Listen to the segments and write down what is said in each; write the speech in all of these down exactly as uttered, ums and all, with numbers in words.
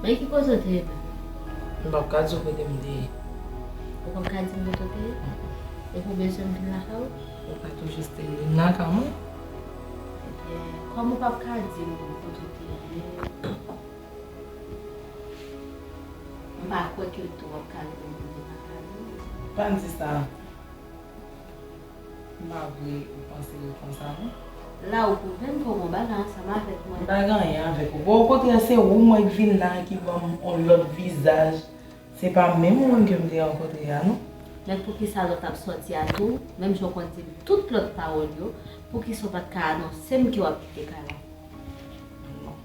Men ki kote w te ye menm? M p ap ka di w kote m te ye. Ou p ap ka di m kote w te ye? Mm-mm. Epi w bezwen m vin lakay ou? Ou ka tou jis te vin lakay mwen. Ebyen, kòm ou p ap ka di m kote w te ye, m pa kwè ke tou w ap ka vin lakay mwen. Pa di sa. M pa vle ou panse l konsa, non. La, ou pwouve m ke w gen yon bagay ansanm avèk mwen. M pa gen anyen avèk ou. Bon, okontrè, se ou mwen k vin la, ki ban m yon lòt vizaj. Se pa menm ou menm ke m te rankontre a, non. Men poukisa lè w t ap sòti a tou, menm jan w konn di m tout lòt pawòl yo, poukisa w pa t ka anonse m ke w ap kite kay la? Non.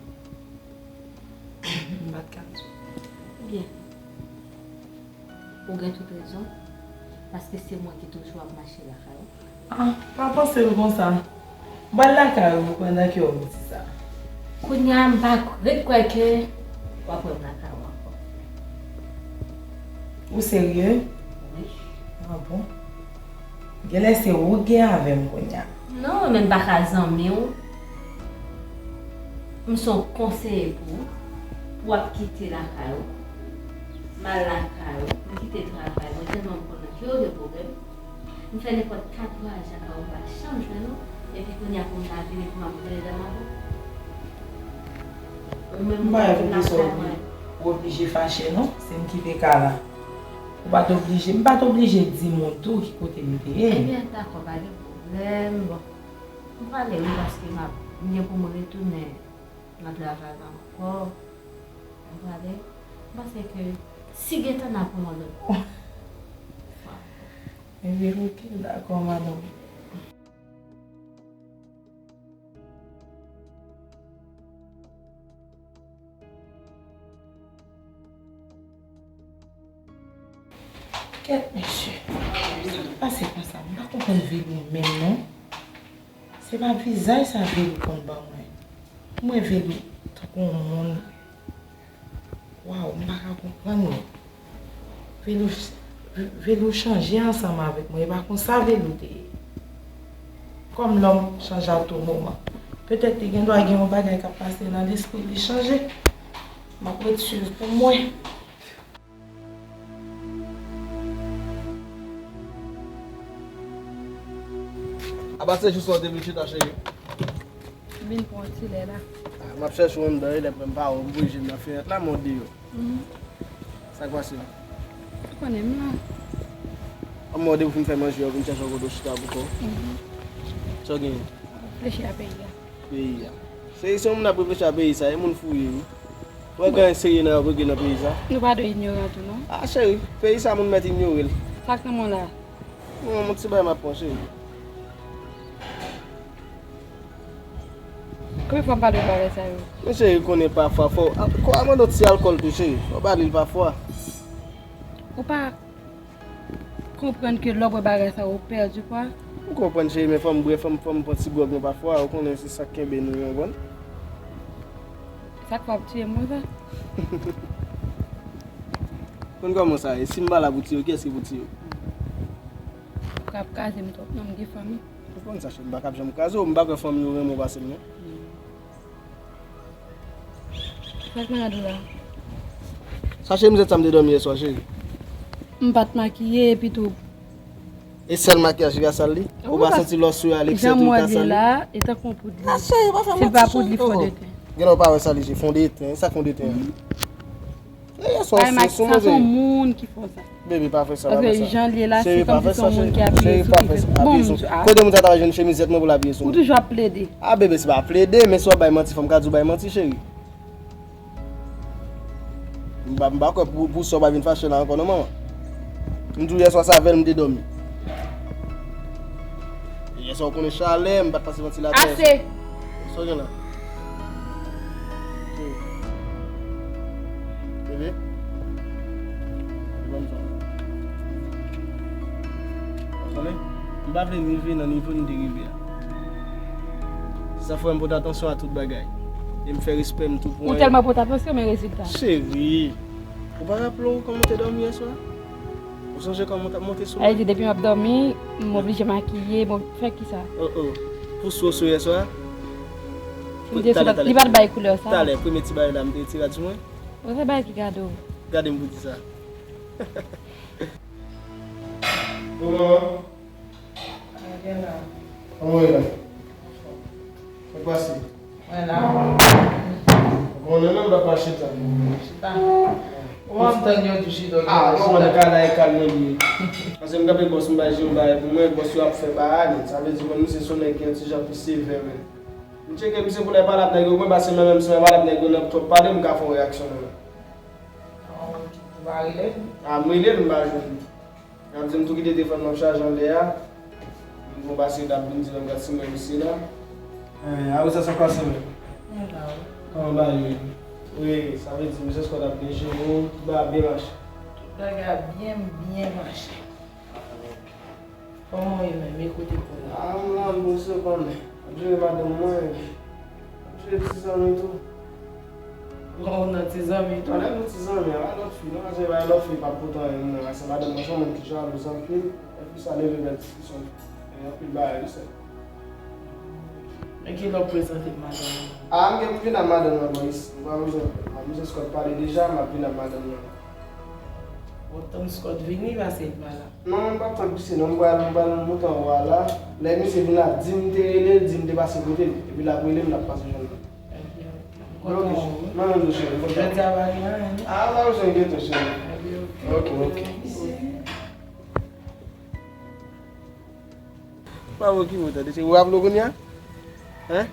M pa t ka di w. Byen. Ou gen tout rezon, paske se mwen ki toujou ap mache lakay ou. Ah, pa panse l konsa. M pral lakay ou pandan ke w di sa. Kounye a, m pa ret kwè ke w ap wè m lakay ou ankò. Ou serye? Wi. Ah bon? Genlè se ou k gen avè m kounye a. Non, men m pa ka zanmi w. M se yon konseye pou ou, pou w ap kite lakay ou. M al lakay ou, m kite travay mwen, tèlman m konn ke w gen pwoblèm. M fè nenpòt kat vwayaj lakay ou, m pa janm jwenn ou. Epi kounye a pou m ta vini pou m ap rele dam avè w. Ou menm ou pa vin lakay mwen. Ou oblije fache non, si m kite kay la. Ou pa t oblije, m pa t oblije di moun tou ki kote m te ye. Ebyen, dakò, pa gen pwoblèm. Bon, m prale wi, paske m ap, m gen pou m retounen nan travay la ankò. M prale. M panse ke si gentan n a pran yon lòt. Ebyen, oke, dakò, madanm. Kèt, mesye. Sa k pase konsa? M pa konprann Velo menm, non. Se pa vizaj sa Velo konn ban mwen. M wè Velo tankou yon moun. Waw, m pa ka konprann li. Velo, Velo chanje ansanm avèk mwen. E pa konsa Velo te ye. Kòm lòm chanje a tou moman. Petèt li gen dwa gen yon bagay k ap pase nan lespri li chanje. M ap ret swiv pou m wè. Apa se jis la w te vin chita, cheri? M vin pran yon ti lè la. Ah, m ap chèche w anndan, e lè m pa wè w, m voye je m nan fenèt la, men w deyò. Mhm. Sa k pase la? Ou konnen m la. Anmò depi w fin fè manje a, w vin chèche yon kote w chita pou kò w. Mhm. Sa w genyen? Reflechi a peyi a. Peyi a. Cheri, se yon moun ap reflechi a peyi sa, e moun fou w ye, wi. Ou wè gen anyen serye nan w ap regle nan peyi sa? Nou pa dwe inyoran tou, non. Ah, cheri, peyi sa moun mèt inyore l. Sa k nan men w la? Non, yon ti bagay m ap pran, cheri. Konbyen fwa m pale w bagay sa yo? Men cheri, konnen pafwa fò w, a, ko a mande w ti alkòl tou, cheri. Fò w ba li l pafwa. Ou pa konprann ke lè w bwè bagay sa yo, ou pèdi pwa? M konprann, cheri, men fò m bwè, fò m, fò m pran ti gwòg mwen pafwa. Ou konnen se sa k kenbe nou, w konprann? Sa k fè w ap tiye m konsa? Konn kòman sa ye, si m pa la pou tiye w, kiyès ki pou tiye w? Ou ka ap kraze m twòp, non, m gen fanmi. Ou konn sa, cheri, m pa ka ap janm kraze w, m pa kwè fanmi w renmen w pase m, non. Sa k nan rad ou la? Sa chemizèt sa m te dòmi yèswa, cheri. M pa t makiye, epi tou. E sèl makiyaj ki ka sal li? Ou pa santi lè w sou ale, jan m wè l ye la, e tankou yon poud li. Ah, cheri, pa fè manti, cheri. Si l pa poud li, fondeten. Genlè w pa wè sa li ye, fondeten, sa k fondeten an? E yèswa, ou sou, sou manje. Sa se yon moun ki fè w sa. Baby, pa fè sa, pa fè sa. Paske jan l ye la, se kòmsi se yon moun ki apiye sou ki fè. Bon, m di, ah. Kote moun sa ta jwenn chemizèt mwen pou l apiye sou mwen? Ou toujou ap plede. Ah, baby, se pa plede, men si w ap bay manti, fò m ka di w bay manti, cheri. M pa, m pa kwè pou, pou sa w pa vin fache la ankò non, manman. M di w yèswa se avè l m te dòmi. Yèswa ou konnen chalè, m pa t pase ventilatè. Ase! Sa w gen la? Bebe? Bebe, ban m sa. Ou konnen? M pa vle rive nan nivo n te rive a. Sa fè m pote atansyon a tout bagay. E m fè respè m tou pou mwen. Ou tèlman pote atansyon, men rezilta. Cheri, ou pa raple w kòman w te dòmi yèswa? Ou sonje kòman w t ap monte sou mwen? Sa vle di, depi m ap dòmi, m oblije makiye, m ob-, fè kisa? Oh, oh. Pou sou w sou yèswa? M te sou, li pa t bay koulè sa. Talè, premye ti bagay la, m te retire a di mwen. Bon, se bagay ki gade w. Gade m pou di sa. Kòman? Kòman w ye la? Sa k pase? Mwen la. Bon, non, non, m pa chita. Chita. Ou ap tann yo tou chita. Ah, non, mwen ka la e kalm li. Paske m kanpe bòs m bay je m bay pou mwen, bòs yo ap fè bagay, men sa vle di mwen misye se yon nèg ki yon ti jan pi sevè, men. M tcheke misye pou lè pale ap nèg yo, mwen paske mwen menm si mwen pale ap nèg yo nan twòp pale, m ka fè yon reyaksyon nan men. Ou pa rele l? Ah, m rele l, m pa jwenn li. L ap di m tou kite telefòn nan chaje anlè a. M gon pase l ap vin di m gad si m wè misye la. Eh, a ou sa sa pase menm? Mwen la wi. Kòman bagay yo ye? Wi, sa vle di misye Scott ap byen jere w, tout bagay ap byen mache. Tout bagay ap byen, byen mache. Kòman w ye menm? E kote pou w la? Ah, m la, m poze w konnen. M ap jere madanm mwen. M ap jere ti zanmi tou. Bon, ou nan ti zanmi tou? Anlè nou ti zanmi, a pa lòt fi, non, paske pa lòt fi pa pote anyen pou mwen, paske madanm mwen se yon moun ki jalou anpil, epi sa leve bèl diskisyon, e anpil bagay, wi sè. Men kilè w prezante m madanm ou? Ah, m gen pou m vin ak madanm nan bò isit, ou pa bezwen pè, m ap mete Scott pale deja, m ap vin ak madanm nan. Bon, tann Scott vini, pase l pa la. Non, m p ap tann misye non, m pral, m pral monte anwo a la. Lè misye vin la, di m te rele l, di m te pase kote l. Epi l ap rele m, l ap pase jwenn mwen. Ebyen, m kontan wè w wi. Mwen menm tou cheri, m kontan. Jodi a pa gen anyen non. Ah, pa bezwen enkyete w cheri. Ebyen, oke. Oke, oke. Bravo ki mo tande, cheri. Ou raple w kounye a? Hein?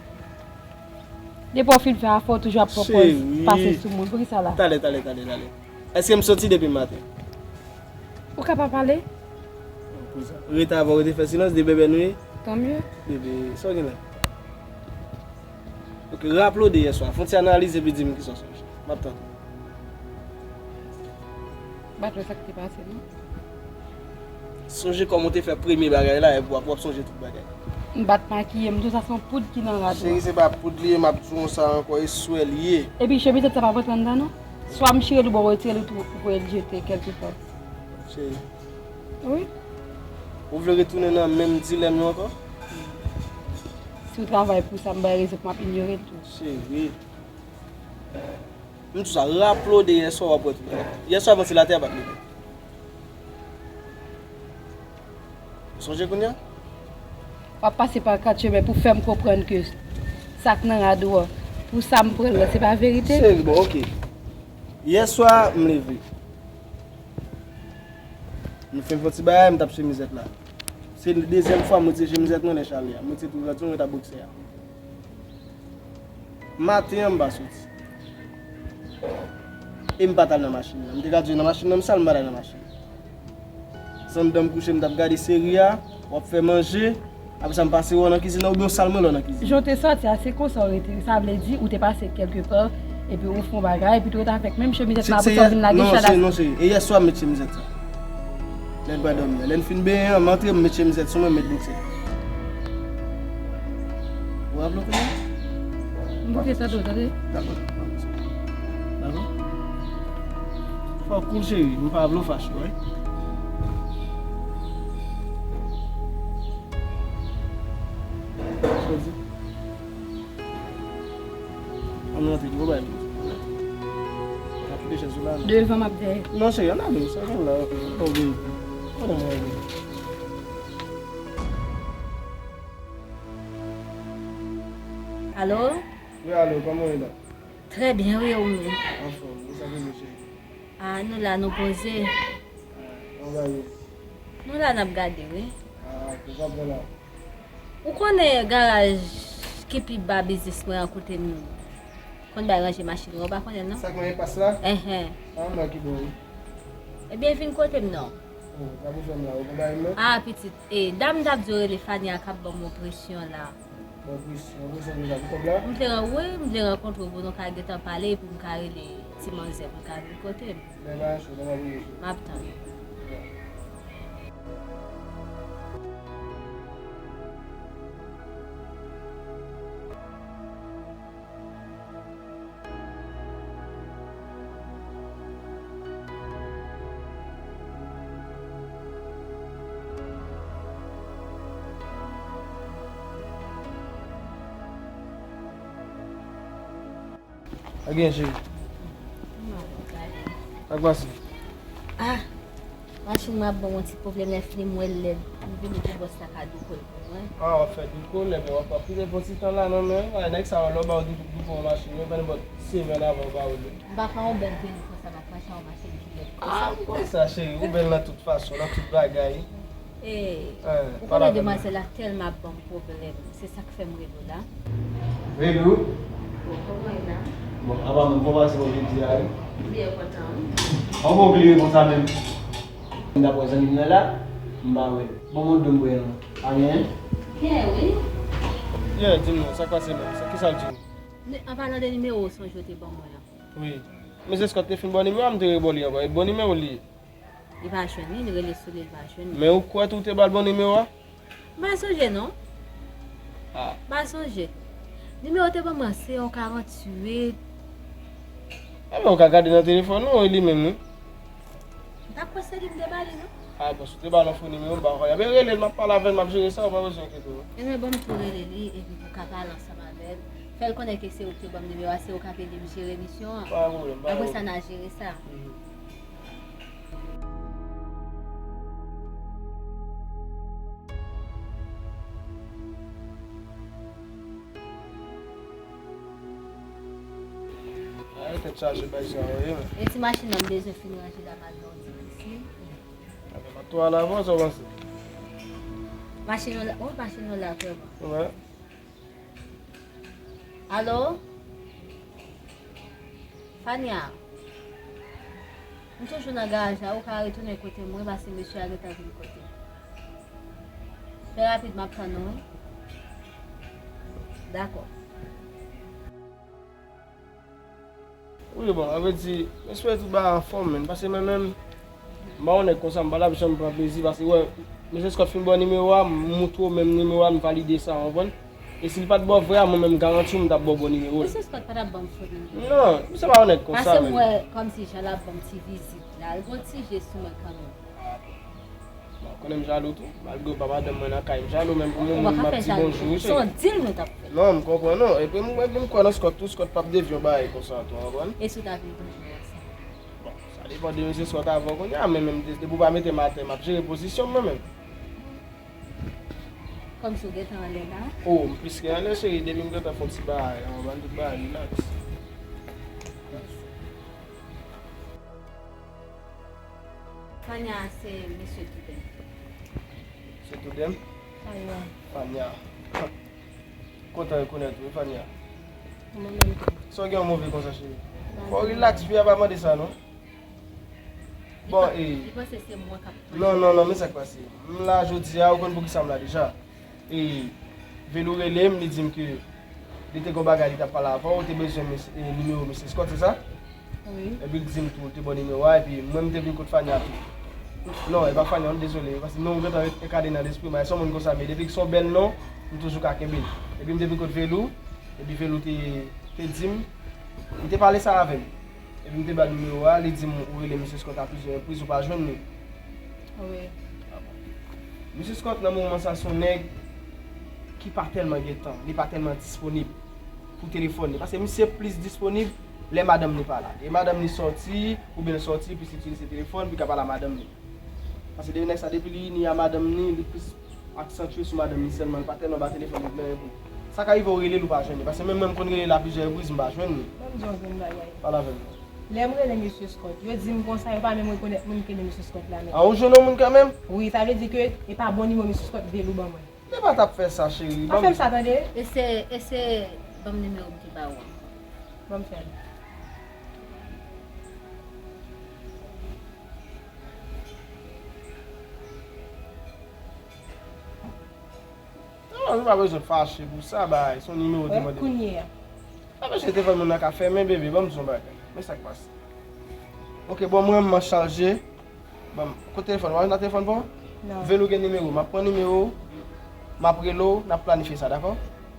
Depi w fin fè afè w toujou ap pran pòz pase sou moun. Poukisa la? Talè, talè, talè, talè. Èske m soti depi maten? Ou ka pa pale? Rete avè w, rete fè silans, de bebe nou ye? Tan mye. Bebe, sa w gen la? Ok, raple w de yè swa. Fè yon ti analiz epi di m kisa w sonje. M ap tann. M pa t wè sa k te pase non. Sonje kòman w te fè premye bagay la, epi w ap, w ap sonje tout bagay. M pa t makiye m tou, sa se yon poud ki nan rad ou a. Cheri, se pa poud li ye, m ap di w sa ankò, e swè li ye. Epi chemizèt sa p ap rantre anndan non. Swa m chire l oubyen w retire l ou tou, ou voye l jete kèlkepè. Cheri. Wi. Ou vle retounen nan menm dilèm yo ankò? Si w travay pou sa, m bay rezon pou m ap inyore l tou. Cheri. M di w sa, raple w de yè swa w ap wè tout bagay. Yè swa vantilatè a pa t leve. Ou sonje kounye a? W ap pase pa kat chemen pou fè m konprann ke sa k nan rad ou a, pou sa m pran l lan, se pa verite? Cheri, bon, ok. Yè swa, m leve. Nou fin fè yon ti bagay, m t ap chemizèt la. Se dezyèm fwa m retire chemizèt mwen lè chalè a. M retire tou rad mwen, m ret ak bòksè a. Maten an, m pa soti. E m pa t al nan machin nan. M te ka di w nan machin nan, m sal, m pa t al nan machin nan. Se anndan m kouche, m t ap gade seri a, w ap fè manje, apre sa m pase wè w nan kizin nan, oubyen w sal mwen lè w nan kizin nan. Jan w te sòti a, se konsa w rete. Sa vle di, ou te pase kèlke pa, epi ou fè yon bagay, epi tou w rete avèk menm chemizèt la, apre sa w vin lage chada. Non, cheri, non, cheri. E yè swa m met chemizèt sa. Lè n pral dòmi an. Lè n fin benyen an, m antre, m met chemizèt sou mwen, m met bòksè. Ou raple w kounye a? M bouke tande w, tande. Dakò. Dakò. Fò w cool, cheri. M pa vle w fache, wi. Sa w di? Ann rantre, gon bagay pou di. N ap kite chèz ou la, non? Devan m ap dèyè. Non, cheri, ann ale, sa gen la. Oh, baby. Oh, non, non, non. Alo? Wi, alo, kòman w ye la? Trè byen, wi, ou menm? Anfòm, wi, sa k rive, cheri? Ah, nou la, nou poze. Ah, kòman bagay yo? Nou la, n ap gade, wi. Ah, ok, sa w ap fè la? Ou konnen garaj ki pi ba biznis mwen an kote m konn bay ranje machin yo, ou pa konnen l non? Sa k nan enpas la? Enhen. Ah, m wè ki bò wi. Ebyen, vin kote m non. Oh, sa pou fè m la, ou konn bagay m nan? Ah, pitit, e, dam m t ap di w rele Fania k ap ban m yon presyon la. Ban w presyon, presyon pou sa, pou kòb la? M vle, wi, m vle rankontre w pou nou ka gentan pale, pou m ka rele ti manzè, pou l ka vin kote m. Lè bagay cho, lè m ap voye cho. M ap tann. Pa gen, cheri. M la, Sa k pase? Ah, machin mwen ap ban m yon ti pwoblèm, lè fini m wè l lèd. M vini pou bòs la ka douko l pou mwen. Ah, w ap fè douko l, ebyen w ap, w ap kite pran ti tan la nan men w. Nèg sa yo, lè w ba yo douko, douko yon machin, yo vin bòt semèn avan yo ba yo li. M pa ka yon bèl veni konsa, m ap mache yon machin ki lèd konsa. Ah, m konn sa, cheri, ou bèl nan tout fason, nan tout bagay. Ee, ou konnen demwazèl la tèlman ap ban m pwoblèm, se sa k fè m rele w la. Rele w? Bon, kòman w ye la? Bon, apa menm, kòman se pou jodi a, wi? Byen kontan, wi. An bon, vle konsa menm. M ta pran zanmi m nan la, m pa wè l. Bon, mwen dwe m wè l. Pa genyen? Genyen, wi. Yeah, di m non, sa k pase menm? Sa, kisa l di w? An palan de nimewo w sonje w te ban mwen an. Wi. Mesye Scott te fin ba w nimewo a, m te rebò li ankò. E bon nimewo li ye. Li pa jwenn li, li rele sou li, li pa jwenn li. Men ou kwè tou te ba l bon nimewo a? M pa sonje non. Ah. M pa sonje. Nimewo te ban mwen se yon karannwit. Enben, ou ka gade nan telefòn ou, e li menm wi. M pa kwè se li m te ba li non. Ah, bon, si w te ba l yon fo nimewo, m pa kwè. Enben, rele l, m ap pale avè l, m ap jere sa, ou pa bezwen enkyete w. Enben, ban m tou rele li, epi pou w ka pale ansanm avè l. Fè l konnen ke se ou ki te ban m nimewo a, se ou k ap ede m jere misyon an. Pa gen pwoblèm, pa gen pwoblèm. Apre sa, n a jere sa. Mhm. Ay, tèt chaje bay sa yo ye. E ti machin nan m bezwen fin ranje la, m al nan yon ti pisi. Enben, m ap tou al avan, sa w panse? Machin nou la, oh, machin nou la vrèman. Wè. Alo? Fania, m toujou nan garaj la, ou ka retounen kote m wi, paske mesye a gentan vin kote m. Trè rapid, m ap tann ou wi. Dakò. Wi, bon, sa vle di, m espere tout bagay anfòm, menm, paske mwen menm, m pa yon nèg konsa, m pa t ap janm pran plezi, paske, wè, mesye Scott fin ba w nimewo a, m moutre w menm nimewo a, m valide sa, w konprann? E si l pa t ba w vrè a, mwen menm, m garanti w, m t ap ba w bon nimewo l. Mesye Scott pa t ap ban m fo nimewo. Non, misye pa yon nèg konsa, menm. Paske m wè kòmsi jan l ap ban m ti vizit la, l gon ti je sou mwen kanmenm. Bon, konnen m jalou tou, malgre w pa madanm mwen nan kay, m jalou, men pou moman m ap di bonjou wi cheri. Ou pa ka fè jalou. Se yon deal nou t ap fè. Non, m konprann ou. Epi m, epi m kwè nan Scott tou, Scott p ap devye yon bagay konsa tou, w konprann? E si w ta vin toujou ansanm? Bon, sa depann de mesye Scott avan kounye a, men menm de-, depi w pa mete m atè, m ap jere pozisyon m mwen menm. Kòmsi w gentan anlè la? Oh, m plis ke anlè cheri, depi m gentan fè yon ti bagay, w konprann, tout bagay relax. Fania se mesye Touden. Se Touden? Fania. Fania. Kontan rekonèt ou, Fania. Mwen menm tou. Sa w gen yon move konsa, cheri? Fò w relax, fi a pa mande sa, non. Bon, e. Li panse se mwen k ap. Non, non, non, men sa k pase. M la jodi a, ou konn poukisa m la deja. E Velou rele m, li di m ke li te gen yon bagay li t ap pale avè w, ou te bezwen mes-, e, nimewo mesye Scott, se sa? Wi. Epi l di m tou, li te ba w nimewo a, epi mwen m te vin kot Fania tou. Non, e pa Fania, non, dezole, paske non, ou gentan enkade nan lespri m, e se yon moun konsa m ye, depi se yon bèl non, m toujou ka kenbe l. Epi m te vin kot Velou, epi Velou te, te di m, li te pale sa avè m. Epi m te ba l nimewo a, li di m ou rele mesye Scott a plizyè repriz, ou pa jwenn li. Wi. Mesye Scott, nan moman sa, se yon nèg ki pa tèlman gen tan, li pa tèlman disponib pou telefòn li. Paske misye plis disponib lè madanm li pa la. E madanm li sòti, oubyen l sòti, plis itilize telefòn, pou l ka pale a madanm li. Paske de nèg sa, depi li ini a madanm li, li plis aksantye sou madanm li sèlman, li pa tèlman ba telefòn li plen enpò. Sa ka rive w rele l, ou pa jwenn li. Paske menm mwen, m konn rele l a plizyè repriz, m pa jwenn li. Ban m di w yon grenn bagay. Pale avè m. Lè m rele mesye Scott, yo di m konsa, yo pa menm rekonèt moun ki rele mesye Scott la menm. A, ou jwenn yon moun kanmenm? Wi, sa vle di ke e pa bon nimewo mesye Scott Velou ban mwen. Men pa t ap fè sa, cheri. Pa fè m sa, tande. Eseye, eseye ban m nimewo m ki ba ou an. Ban m fè l. Non, nou pa bezwen fache pou sa, bay. Se yon nimewo w te mande m. Kounye a. Pa bezwen telefòn moun nan ka fèmen, bebe. Ban m di w yon bagay. Men sa k pase. Ok, bon, mwen, m chaje. Ban m, kote telefòn? Ou pa jwenn nan telefòn pa w? Non. Velou gen nimewo. M ap pran nimewo w, m ap rele w, n ap planifye sa, dakò?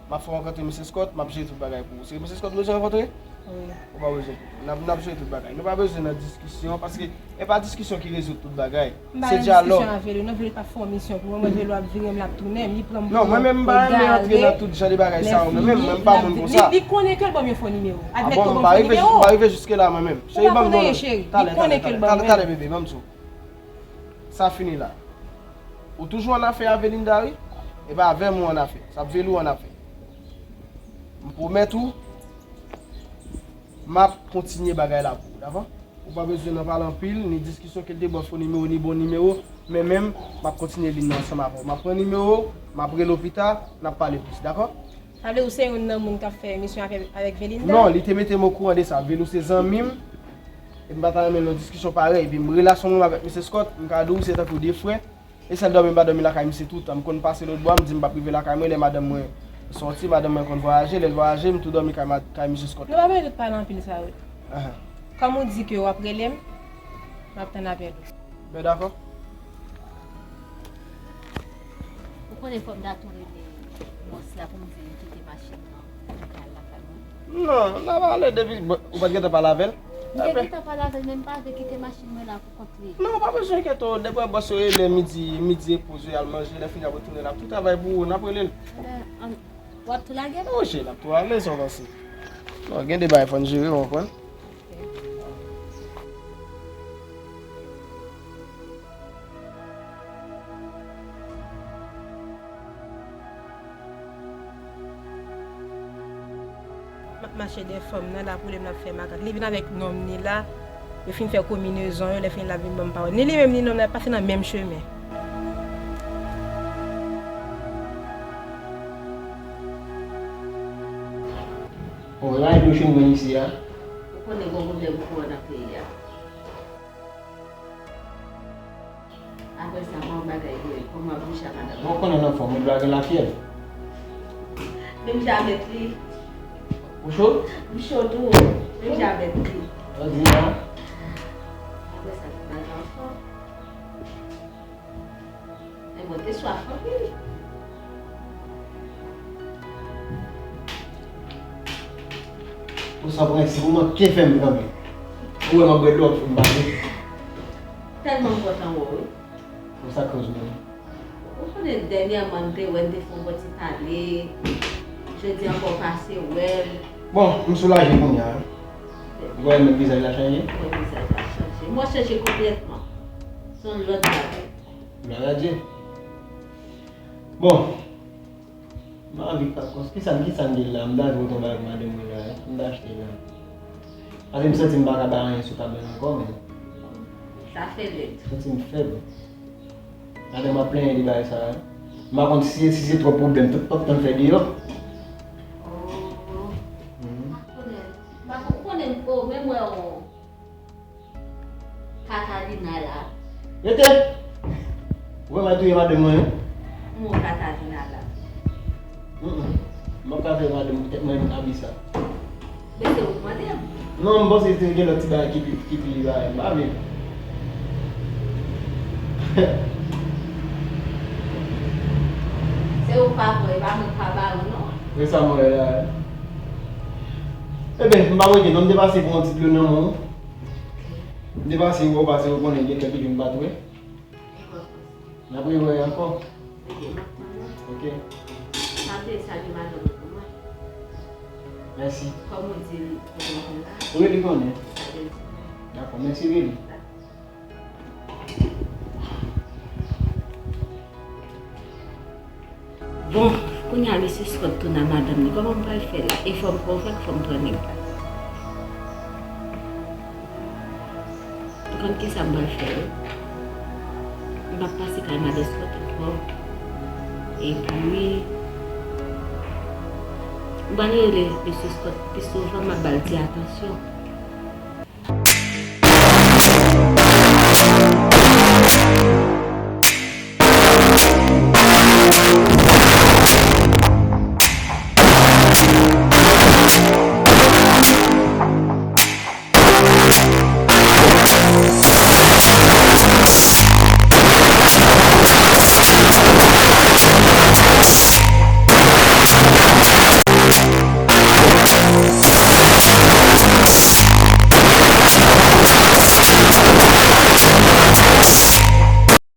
M ap fè w rankontre mesye Scott, m ap jere tout bagay pou ou. Se mesye Scott ou bezwen rankontre? Wi. Ou pa bezwen pito. N ap, n ap jere tout bagay. Nou pa bezwen nan diskisyon, paske e pa diskisyon ki rezoud tout bagay. M pa Se nan diskisyon dyalòg. Avè li, non, Velo pa fè yon misyon pou mwen, mwen Velo ap vire m, l ap tounen m, li pran m pou yon egare. Non, mwen menm m pa renmen antre nan tout jan de bagay sa yo, mwen menm, mwen m pa moun konsa. Li, li konnen ke l ban m yon fo nimewo. Ah bon, m pa rive jis, m pa rive jiske la mwen menm. Cheri, ban m non. Talè, talè, talè, talè, bebe, ban m di w. Sa fini la. Ou toujou an afè avè Linda, wi. E pa avè m ou an afè. Se ap Velo ou an afè. M pwomèt ou, m ap kontinye bagay la pou ou, dakò? Ou pa bezwen nan pale anpil, ni diskisyon ke l te ba w fo nimewo, ni bon nimewo, men menm, m ap kontinye liy nan ansanm avè w. M ap pran nimewo w, m ap rele w pita, n ap pale plis, dakò? Sa vle ou se youn nan moun k ap fè misyon avè, avèk Velinda? Non, li te mete m okouran de sa. Velo se zanmi m, epi m pa ta renmen l nan diskisyon parèy. Epi m relasyon mwen avèk mesye Scott, m ka di w se tankou de frè. E sèl dòmi m pa dòmi lakay misye toutan. M konn pase lòt bò a, m di m p ap rive lakay mwen lè madanm mwen sòti, madanm mwen konn vwayaje, lè l vwayaje, m tou dòmi kay ma-, kay mesye Scott. Nou pa bezwen tout pale anpil sa yo. Ahan. Kòm ou di ke w ap rele m, m ap tann apèl ou. Ben dakò. Ou konnen fò m ta tou rele bòs la pou m di li kite machin nan, pou m ka al lakay mwen. Non, n ap ale depi, bon, ou pa t gentan pale avè l? M te gentan pale avè l, men m pa vle kite machin mwen la pou kont li. Non, ou pa bezwen enkyete w, depi w wè bòs yo rele midi, midi e poze, al manje, lè fini ap retounen, l ap tou travay pou ou, n ap rele l. Ebyen, ann, w ap tou lage l? Wi, cheri, l ap tou ale, sa w panse? Non, gen de bagay fò n jere, w konprann? M ap mache dèyè fanm nan la, pwoblèm l ap fè makak. Li vin avèk nonm ni la, yo fin fè konminezon yo, lè fini l ap vin ban m pawòl. Ni li menm ni nonm nan, yo pase nan menm chemen. Bon, e pa yon dlo chen mwen isi a. Ou konnen gon pwoblèm kouran nan peyi a. Apre sa, pa yon bagay vre, kòman w ap bouche a madanm? Bon, ou konnen nan fòm, ou dwe gen lafyèv. Menm jan avèk li. Ou cho? M cho tou. Menm jan avèk li. Ou di non? Apre sa, tout bagay anfòm. Men mwen te swaf anpil. Ou san prensip, ou manke fè m kanpe. Ou wè m ap bwè dlo, m pase. Tèlman m kontan wè w, wi. Pou sa koz mwen. Ou konnen dènyèman m te wè n te fè yon bon ti pale. Jodi ankò w pase wè m. Bon, m soulaje kounye a. Ou wè menm vizaj la chanje? Mwen vizaj la chanje. Mwen chanje konplètman. Se yon lòt bagay. Glwa a Dye. Bon. M anvi pa kòs. Kisa, kisa m gen la? M ta jwe yon bagay pou madanm mwen la, wi. M ta achte la. Paske m santi m pa ka bay anyen sou tab la ankò, men. Sa fè lèd. M santi m fèb. Madanm ap plenyen de bagay sa, wi. M pa konn si, si se twòp pwoblèm, tout pòt tann fè deyò. Oh. Mhm. M pa konnen. M pa konn, konnen, oh, menm wè, oh. Katalina la. Rete! Ou pa touye madanm mwen, non? Mwen Katalina la. Mm, mm. M p ap ka fè madanm tèt mwen abi sa. Men se ou k mande m. Non, m panse te gen lòt ti bagay ki pi, ki pi bagay. M pa vle. Se ou k pa kwè, e pa mwen k pa ba ou, non. Se sa mwen wè la. Eben, m pa wè gen non, m te pase pou yon ti dlo nan men w. M te pase, ou pase, ou konnen gen kèk jou m pa t wè. N ap rewè ankò. Ok, m ap tann ou. Ok. Pa bliye salye madanm ou pou mwen. Mèsi. Kòm ou di l, ou konnen la. Wi, li konnen. Dakò, mèsi, Lili. Bon, kounye a mesye Scott tounen a madanm li. Kòman m pral fè la? E fò m konvenk, fò m pran nèg la. Ou konn kisa m pral fè, wi? M p ap pase kay madan Scott ankò. Epi, m pral rele mesye Scott pi souvan, m ap ba l ti atansyon.